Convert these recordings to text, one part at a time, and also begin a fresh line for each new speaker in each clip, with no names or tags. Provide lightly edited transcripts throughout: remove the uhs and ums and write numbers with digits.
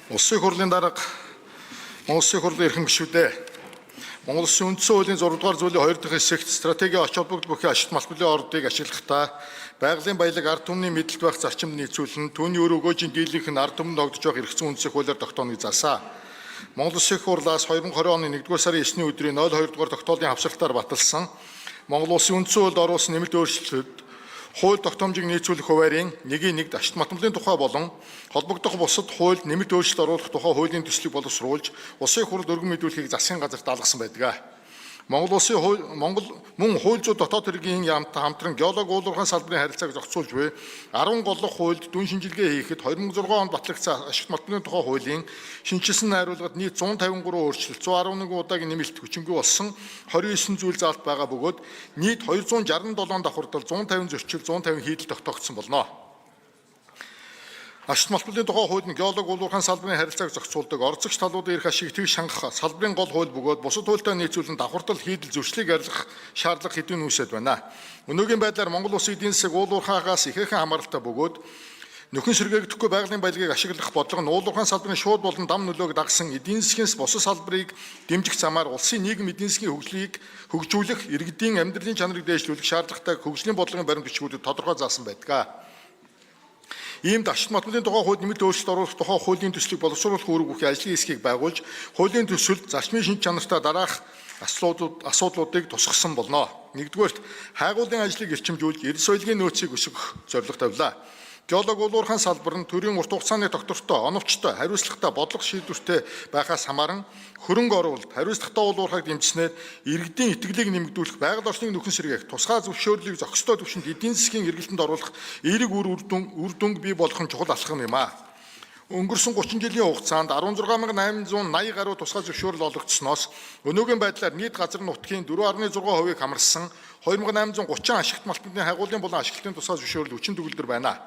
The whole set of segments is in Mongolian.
Улсын хурлын дарга, Монгол Улсын хурлын эрхэм гишүүдээ. Монгол Улсын үндсэн хуулийн 6 дугаар зүйлийн 2 дахь хэсэгт стратегийн ач холбогдол бүхий ашигт малтмалын ордыг ашиглахдаа байгалийн баялаг ард түмний мэдэлд байх зарчимд нийцүүлэн түүний өр өгөөжийн дийлэнх нь ард түмэнд ногдож байх эрх зүйн үндсийг хуулиар тогтооно гэж заасан. Монгол Улсын их хурлаас 2020 оны 1-р сарын 9-ний өдрийн 02 дугаар тогтоолын хавсралтаар баталсан Монгол Улсын үндсэн хуульд оруулсан нэмэлт өөрчлөлтөд хууль тогтоомжийг нийцүүлэх хуваарийн 1-ийн 1-д ашигт матмалын тухай болон холбогдох бусад хуульд нэмэлт өөрчлөлт оруулах тухай хуулийн төслийг боловсруулж Улсын их хурлд өргөн мэдүүлэхийг засгийн газарт даалгасан байдаг. Монгол Улсын хууль Монгол мөн хууль зүйн дотоод хэргийн яамтай хамтран геолог уулуурхайн салбарын харилцааг зохицуулж буй 10 голлох хуульд дүн шинжилгээ хийхэд 2006 онд батлагдсан ашигт матмалын тухай хуулийн шинэчилсэн найруулгад нийт 153 өөрчлөлт, 111 удаагийн нэмэлт хүчингүй болсон 29 зүйл заалт байгаа бөгөөд нийт 267 давхардал, 150 зөрчил, 150 хийдэл тогтоогдсон болно. Ашигт малтмалын тухай хууль нь геолог уулуурхайн салбарын харилцааг зохицуулдаг, оролцогч талуудын эрх ашиг тэгш хангах салбарын гол хууль бөгөөд бусад хуультай нийцүүлэн давхардал, хийдэл, зөрчлийг арилгах шаардлага хэдийн үүсэт байна. Өнөөгийн байдлаар Монгол Улсын эдийн засаг уулуурхаагаас ихээхэн хамааралтай бөгөөд нөхөн сэргээгдэхгүй байгалийн баялагийг ашиглах бодлого нь уулуурхайн салбарын шууд болон дам нөлөөг дагсан эдийн засгийн бусад салбарыг дэмжих замаар улсын нийгэм эдийн засгийн хөгжлийг хөгжүүлэх, иргэдийн амьдралын чанарыг дээшлүүлэх шаардлагатай хөгжлийн бодлогын баримт бичгүүдэд тодорхой заасан байдаг. Иймд ашигт матмалын тухай хууль нэмэлт өөрчлөлт оруулах тухай хуулийн төслийг боловсруулах үүрэг бүхий ажлын хэсгийг байгуулж, хуулийн төсөлд зарчмын шинж чанартай дараах асуудлуудыг тусгасан болно. Нэгдүгээрт, хайгуулын ажлыг эрчимжүүлж, эрдэс соёлын нөөцийг өсгөх зорилго тавилаа. Геолог уулуурхайн салбар нь төрийн урт хугацааны тогтвортой, оновчтой, хариуцлагатай, бодлого шийдвэртэй байхаас хамааран хөрөнгө оруулалт, хариуцлагатай уулуурхайг дэмжснээр иргэдийн итгэлийг нэмэгдүүлэх, байгаль орчныг нөхөн сэргээх, тусгай зөвшөөрлийг зохистой түвшинд эдийн засгийн эргэлтэнд оруулах эерэг үр дүнг бий болгох нь чухал алхам юм аа. Өнгөрсөн 30 жилийн хугацаанд 16,880 гаруй тусгай зөвшөөрөл олгогдсоноос өнөөгийн байдлаар нийт газар нутгийн 4.6%-ийг хамарсан 2830 ашигт малтмалын хайгуулын болон ашиглалтын тусгай зөвшөөрөл хүчин төгөлдөр байна.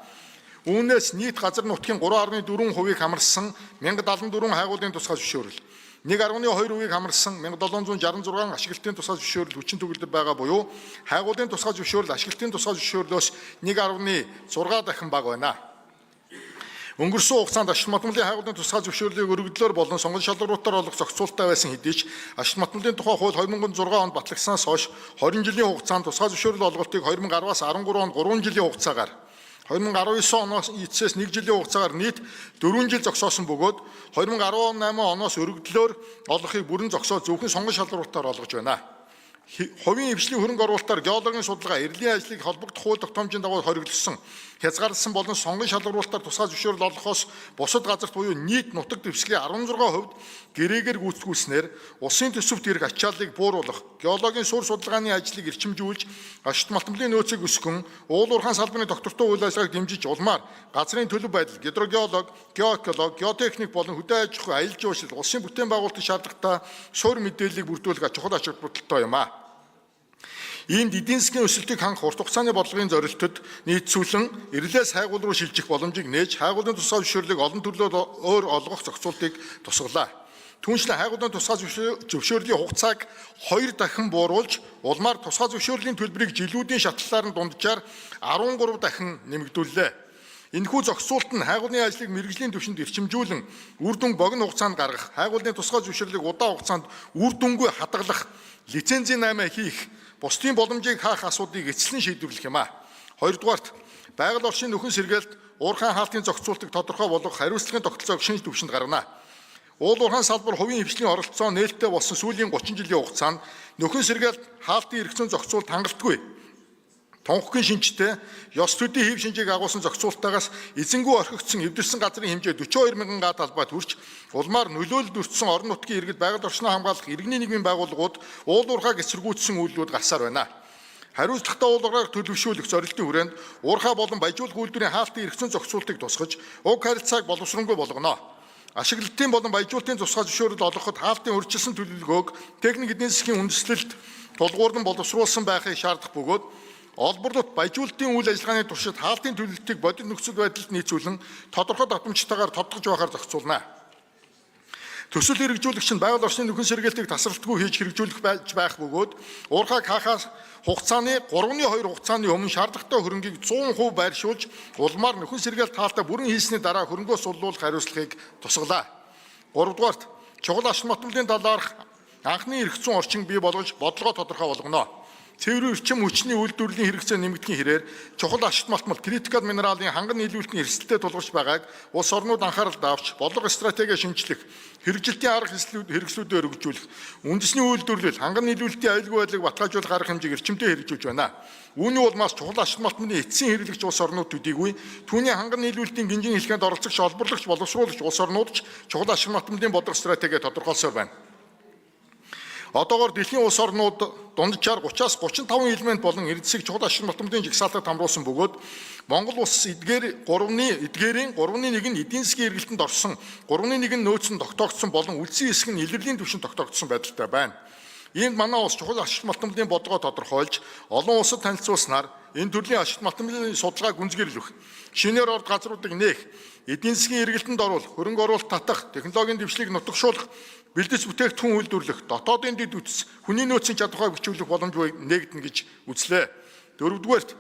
Үүнээс нийт газар нутгийн 3.4%-ийг хамарсан 1074 хайгуулын тусгай зөвшөөрөл, 1.2%-ийг хамарсан 1766 ашиглалтын тусгай зөвшөөрөл хүчин төгөлдөр байгаа буюу хайгуулын тусгай зөвшөөрөл ашиглалтын тусгай зөвшөөрлөөс 1.6 дахин бага байна. Өнгөрсөн хугацаанд ашигт матмалын хайгуулын тусгай зөвшөөрлийг өргөдлөөр болон сонгон шалгаруултаар олгох зохицуулттай байсан хэдий ч ашигт матмалын тухай хууль 2006 онд батлагдсанаас хойш 20 жилийн хугацаанд тусгай зөвшөөрөл олголтыг 2010-аас 13 онд 3 жилийн хугацаагаар 2019 оноос эцсээс 1 жилийн хугацаагаар нийт 4 жил зогсоосон бөгөөд 2018 оноос өргөдлөөр олгохыг бүрэн зогсоо зөвхөн сонгон шалгаруултаар олгож байна. Хувийн хвшлийн хөрөнгө оруулалтаар геологийн судалгаа, эрлийн ажлыг холбогдох хууль тогтоомжийн дагуу хориглосон, хязгаарласан болон сонгон шалгаруулалтаар тусгай зөвшөөрөл олгохоос бусад газарт буюу нийт нутаг дэвсгэрийн 16% гэрээгээр гүйцэтгүүлснээр улсын төсөвт ирэх ачааллыг бууруулах, геологийн суурь судалгааны ажлыг эрчимжүүлж, ашигт малтмалын нөөцийг өсгөн, уул уурхайн салбарын тогтвортой үйл ажиллагааг дэмжиж улмаар газрын төлөв байдал, гидрогеолог, геоэколог, геотехник болон хөдөө аж ахуй, аялал жуулчлал, улсын бүтээн байгуулалтын шаардлагатай суурь мэдээллийг бүрдүүлэх чухал ач холбогдолтой юм аа. Иймд эдийн засгийн өсөлтийг хангах урт хугацааны бодлогын зорилтод нийцүүлэн эрлээс хайгуул руу шилжих боломжийг нээж хайгуулын тусгай зөвшөөрлийг олон төрлөөр өөр олгох зохицуултыг тусгалаа. Түүнчлэн хайгуулын тусгай зөвшөөрлийн хугацааг 2 дахин бууруулж улмаар тусгай зөвшөөрлийн төлбөрийг жилүүдийн шатлалаар нь дунджаар 13 дахин нэмэгдүүллээ. Энэхүү зохицуулт нь хайгуулын ажлыг мэргэжлийн түвшинд эрчимжүүлэн үр дүн богино хугацаанд гаргах, хайгуулын тусгай зөвшөөрлийг удаан хугацаанд үр дүнгүй хадгалах, лицензийн наймаа хийх, бусдын боломжийг хаах асуудлыг эцэслэн шийдвэрлэх юм а. Хоёрдугаарт, байгаль орчны нөхөн сэргээлт, уурхайн хаалтын зохицуултыг тодорхой болгох хариуцлагын тогтолцоог шинж түвшинд гаргана. Уул уурхайн салбар хувийн хвшлийн оролцоо нээлттэй болсон сүүлийн 30 жилийн хугацаанд нөхөн сэргээлт, хаалтын эргэцэн зохицуулалт хангалтгүй. Тунхагийн шинжтэй ёс төдий хэв шинжийг агуулсан зохицуултаагаас эзэнгүй орхигдсон эвдэрсэн газрын хэмжээ 42 мянган га талбайд хүрч улмаар нөлөөлөлд өртсөн орон нутгийн иргэд байгаль орчноо хамгаалах иргэний нийгмийн байгууллагууд уул уурхайг эсэргүүцсэн үйлдэлүүд гарсаар байна. Хариуцлагатай уул уурхайг төлөвшүүлэх зорилтын хүрээнд уурхай болон баяжуулах үйлдвэрийн хаалтын эргэцэн зохицуултыг тусгаж уг харилцааг боловсронгүй болгоно. Ашиглалтын болон баяжуулалтын тусгай зөвшөөрөл олгоход хаалтын урьдчилсан төлөвлөгөөг техник эдийн засгийн үндэслэлд тулгуурлан боловсруулсан байхыг шаардах бөгөөд олборлолт баяжуулалтын үйл ажиллагааны туршид хаалтын төлөлтийг бодит нөхцөл байдалд нийцүүлэн тодорхой давтамжтайгаар тодтогч байхаар зохицуулна. Төсөл хэрэгжүүлэгч нь байгаль орчны нөхөн сэргээлтийг тасралтгүй хийж хэрэгжүүлэх байх бөгөөд уурхайг хаахаас хугацааны 3.2 хугацааны өмнө шаардлагатай хөрөнгийг 100% байршуулж улмаар нөхөн сэргээл таалтаа бүрэн хийсний дараа хөрөнгөө суллуулах хариуцлагыг тусгалаа. 3 дугаарт чухал ашиг матмлын талаарх анхны эрх зүйн орчин бий болгож бодлогоо тодорхой болгоно. Цэвэр эрчим хүчний үйлдвэрлэлийн хэрэгцээ нэмэгдэхийн хэрээр чухал ашигт малтмал критикал минералын ханган нийлүүлэлтийн эрсдэлтэй тулгарч байгааг улс орнууд анхааралд авч бодлого стратеги шинчлэх, хэрэгжилтийн арга хэрэгслүүдээ өргөжүүлэх, үндэсний үйлдвэрлэл, ханган нийлүүлэлтийн аюулгүй байдлыг баталгаажуулах арга хэмжээг эрчимтэй хэрэгжүүлж байна. Үүний улмаас чухал ашигт малтмалын эцсийн хэрэглэгч улс орнууд төдийгүй түүний ханган нийлүүлэлтийн гинжин хэлхэнд оролцогч, олборлагч, боловсруулагч улс орнууд ч чухал ашигт малтмалын бодлого стратеги тодорхойлсоор байна. Одоогоор дэлхийн улс орнууд дунджаар 30-аас 35 элемент болон эрдэсийг чухал ашиг малтмалын жагсаалтад хамруулсан бөгөөд Монгол улс эдгээр эдгээрийн 3.1 нь эдийн засгийн эргэлтэнд орсон, 3.1 нь нөөцөнд тогтоогдсон болон үлдсэн хэсэг нь илрэлийн түвшинд тогтоогдсон байдалтай байна. Иймд манай улс чухал ашиг малтмалын бодлогоо тодорхойлж олон улсад танилцуулснаар энэ төрлийн ашиг малтмалын судалгааг гүнзгийрлэх, шинээр орд газруудыг нээх, эдийн засгийн эргэлтэнд оруулах, хөрөнгө оруулалт татах, технологийн дэвшлийг нутагшуулах, бэлдэц бүтээгдэхүүн үйлдвэрлэх, дотоодын дэд бүтц, хүний нөөцийн чадвараа хүчүүлэх боломж нээгдэнэ гэж үзлээ. Дөрөвдүгээрт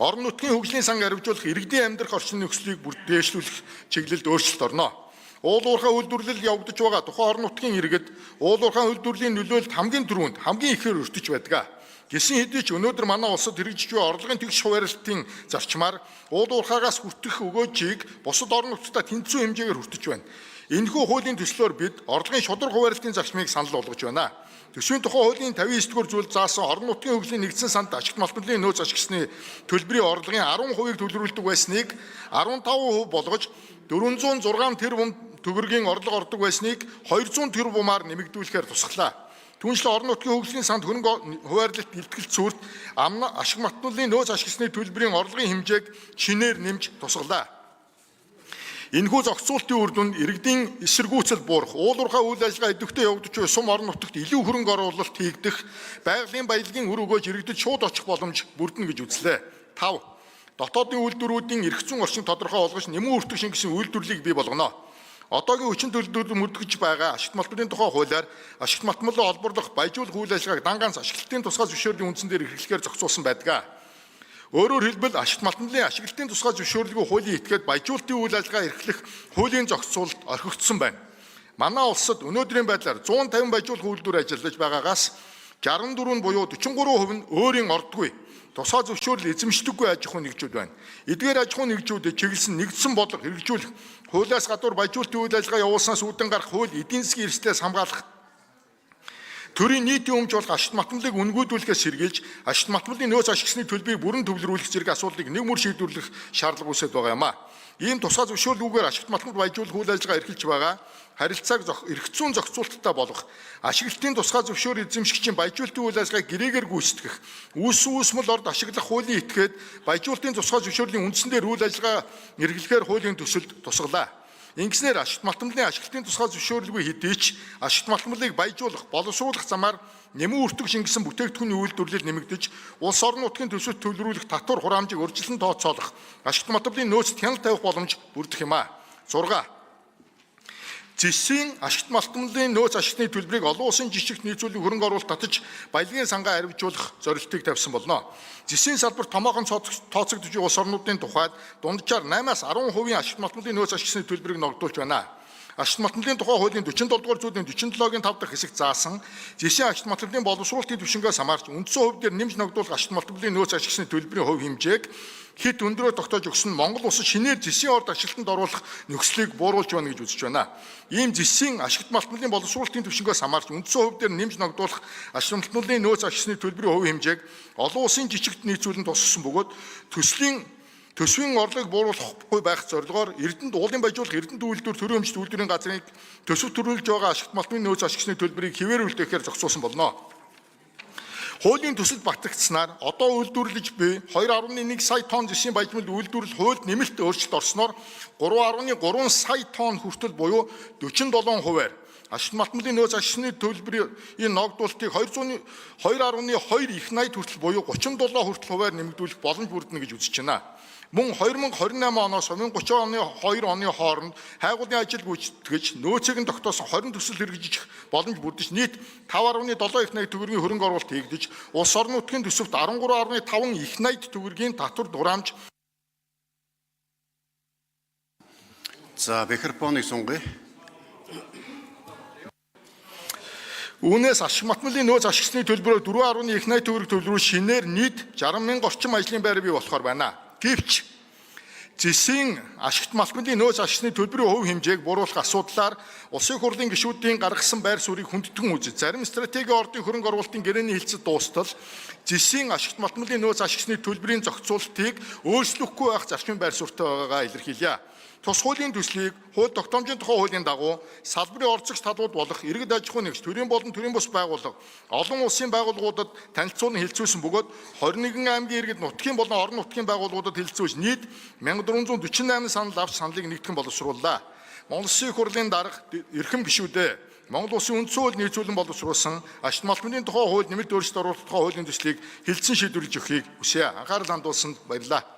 орон нутгийн хөгжлийн сан аривжуулах, иргэдийн амьдрах орчин нөхцөлийг бүр дээшлүүлэх чиглэлд өөрчлөлт орно. Уул уурхай үйлдвэрлэл явагдаж байгаа тухайн орон нутгийн иргэд уул уурхай үйлдвэрлэлийн нөлөөлөлд хамгийн түрүүнд хамгийн ихээр өртөж байдаг. Гэсэн хэдий ч өнөөдөр манай улсад хэрэгжиж буй орлогын тэгш хуваарлтын зарчмаар уул уурхаагаас хүртэх өгөөжийг бусад орон нутгад тэнцвэн хэмжээгээр хүртэж байна. Энэхүү хуулийн төслөөр бид орлогын шударга хуваарлтын зарчмыг санал болгож байна. Төсвийн тухай хуулийн 59-р зүйл заасан орон нутгийн хөгжлийн нэгдсэн санд ашигт малтмалын нөөц ашигласны төлбөрийн орлогын 10%-ийг төлбөрлөдөг байсныг 15% болгож 406 тэрбум төгрөгийн орлого ордог байсныг 200 тэрбумаар нэмэгдүүлэхээр тусгалаа. Түүнчлэн орон нутгийн хөгжлийн санд хөрөнгө хуваарлалт илтгэл цүүрт ашиг малтмалын нөөц ашигласны төлбөрийн орлогын хэмжээг шинээр нэмж тусгалаа. Энэхүү зохицуултын үр дүнд иргэдийн эсэргүүцэл буурах, уул уурхай үйл ажиллагаа идэвхтэй явагдаж буй сум орон нутагт илүү хөрөнгө оруулалт хийгдэх, байгалийн баялагын үр өгөөж иргэдэд шууд очих боломж бүрдэнэ гэж үзлээ. 5. Дотоодын үйлдвэрүүдийн эрх зүйн орчин тодорхой болгож нэмэн өртөг шингэсэн үйлдвэрлэлийг бий болгоно. Одоогийн хүчин төлөлтүүд мөрдөгж байгаа ашигт малтмалын тухай хуулиар ашигт малтмалаа олборлох, баяжуулах үйл ажиллагааг дан ганц ашиглалтын тусгай зөвшөөрлийн үндсэн дээр эрхлэхээр зохицуулсан байдаг. Өөрөөр хэлбэл ашигт малтмалын ашиглалтын тусгай зөвшөөрлгүй хуулийн этгээд баяжуулалтын үйл ажиллагаа эрхлэх хуулийн зохицуулалт орхигдсон байна. Манай улсад өнөөдрийн байдлаар 150 баяжуулах үйлдвэр ажиллаж байгаагаас 64 нь буюу 43% нь өөрийн ордгүй, тусгай зөвшөөрөл эзэмшдэггүй аж ахуйн нэгжүүд байна. Эдгээр аж ахуйн нэгжүүдэд чиглэсэн нэгдсэн бодлого хэрэгжүүлэх, хуулиас гадуур баяжуулалтын үйл ажиллагаа явуулснаас үүдэн гарах хууль эдийн засгийн эрсдлээс хамгаалах, төрийн нийтийн өмч болох ашигт матмалыг үнгүйдүүлэхээс сэргийлж ашигт матмалын нөөц ашигласны төлбөрийг бүрэн төвлөрүүлэх зэрэг асуудлыг нэг мөр шийдвэрлэх шаардлага үүсэт байгаа юм а. Ийм тусгай зөвшөөрлгүйгээр ашигт матмал баяжуулах үйл ажиллагаа эрхэлж байгаа харилцааг эрх зүйн зохицуулттай болгох, ашиглалтын тусгай зөвшөөрөл эзэмшигчийн баяжуулалтын үйл ажиллагааг гэрээгээр гүйцэтгэх, үүсвэн үүсмэл орд ашиглах хуулийн этгээд баяжуулалтын тусгай зөвшөөрлийн үндсэн дээр үйл ажиллагаа эрхлэхээр хуулийн төсөлд тусгалаа. Ингэснээр ашигт малтмалын ашиглалтын тусгай зөвшөөрлгүй хэдий ч ашигт малтмалыг баяжуулах, боловсруулах замаар нэмэн өртөг шингэсэн бүтээгдэхүүний үйлдвэрлэл нэмэгдэж, улс орон нутгийн төсөлт төвлөрүүлэх татвар хураамжийг урьдчилан тооцоолох, ашигт малтмалын нөөцөд хяналт тавих боломж бүрдэх юм а. 6. Зэсийн ашигт малтмалын нөөц ашигны төлбөрийг олон улсын жишгт нийцүүлэх хөрөнгө оруулалт татаж баялагын сангаа аривжуулах зорилтыг тавьсан болно. Зэсийн салбарт томоохон тооцогдож буй улс орнуудын тухайд дунджаар 8-аас 10% ашигт малтмалын нөөц ашигласны төлбөрийг ногдуулж байна. Ашигт малтмалын тухай хуулийн 47 дугаар зүйлийн 47-гийн 5 дахь хэсэгт заасан зэсийн ашигт малтмалын боловсруулалтын түвшингээс хамаарч үндсэн хувь дээр нэмж ногдуулах ашигт малтмалын нөөц ашигласны төлбөрийн хувь хэмжээг хэд өндрөөр тогтоож өгсөн нь Монгол улсад шинээр зэсийн орд ашиглалтанд оруулах нөхцөлийг бууруулж байна гэж үзэж байна. Ийм зэсийн ашигт малтмалын боловсруулалтын түвшингээс хамаарч үндсэн хувь дээр нэмж ногдуулах ашигт малтмалын нөөц ашигласны төлбөрийн хувь хэмжээг олон улсын жижигт нийцүүлэн тусгасан бөгөөд төсвийн орлогыг бууруулахгүй байх зорилгоор Эрдэнэт уулын баяжуулах Эрдэнэт үйлдвэр төрийн өмчт үйлдвэрийн газрыг төсөв төрүүлж байгаа ашигт малтмын нөөц ашигласны төлбөрийг хэвээр үлдээхээр зохицуулсан болно. Хуулийн төсөлд батлагдсанаар одоо үйлдвэрлэж буй 2.1 сая тонн зэсийн баяжмал үйлдвэрлэл хуульд нэмэлт өөрчлөлт орсноор 3.3 сая тонн хүртэл буюу 47%-аар ашигт малтмалын нөөц ашигласны төлбөрийн ногдуултыг 2.2 их 80 хүртэл буюу 37 хүртэл хувиар нэмэгдүүлэх боломж бүрдэнэ гэж үзэж байна. Мөн 2028 оноос 2030 оны 2 оны хооронд хайгуулын ажил гүйцэтгэж нөөцийг нь тогтоосон 20 төсөл хэрэгжих боломж бүрдэж нийт 5.7 их 80 төгрөгийн хөрөнгө оруулалт хийгдэж улс орон нутгийн төсөвт 13.5 их 80 төгрөгийн татвар дураамж.
За, микрофоныг сунгая.
Үүнээс ашиг матмалын нөөц ашигсны төлбөрөөр 4.1 80 төгрөг төлбөрөөр шинээр нийт 60 мянга орчим ажлын байр бий болохоор байна. Гэвч зэсийн ашигт малтмалын нөөц ашигсны төлбөрийн хувь хэмжээг бууруулах асуудлаар Улсын хурлын гишүүдийн гаргасан байр суурийг хүндэтгэн үзэж зарим стратегийн ордын хөрөнгө оруулалтын гэрээний хэлцэл дуустал зэсийн ашигт малтмалын нөөц ашигсны төлбөрийн зохицуултыг өөрчлөхгүй байх зарчмын байр суурьтай байгаагаа илэрхийлье. Тус хуулийн төслийг хууль тогтоомжийн тухай хуулийн дагуу салбарын орцогч талууд болох иргэд аж ахуйн нэгж, төрийн болон төрийн бус байгууллага, олон улсын байгууллагуудад танилцуулан хэлцүүлсэн бөгөөд 21 аймгийн иргэд нутгийн болон орон нутгийн байгууллагуудад хэлцүүлж нийт 1448 санал авч саналыг нэгтгэн боловсрууллаа. Монгол Улсын их хурлын дарга эрхэм гишүүдээ, Монгол Улсын үндсэн хууль нийцүүлэн боловсруулсан Ашид малтмын тухай хууль нэмэлт өөрчлөлт оруулах тухай хуулийн төслийг хэлэлцэн шийдвэрлэж өгөхийг хүсье. Анхаарал хандуулсанд баярлалаа.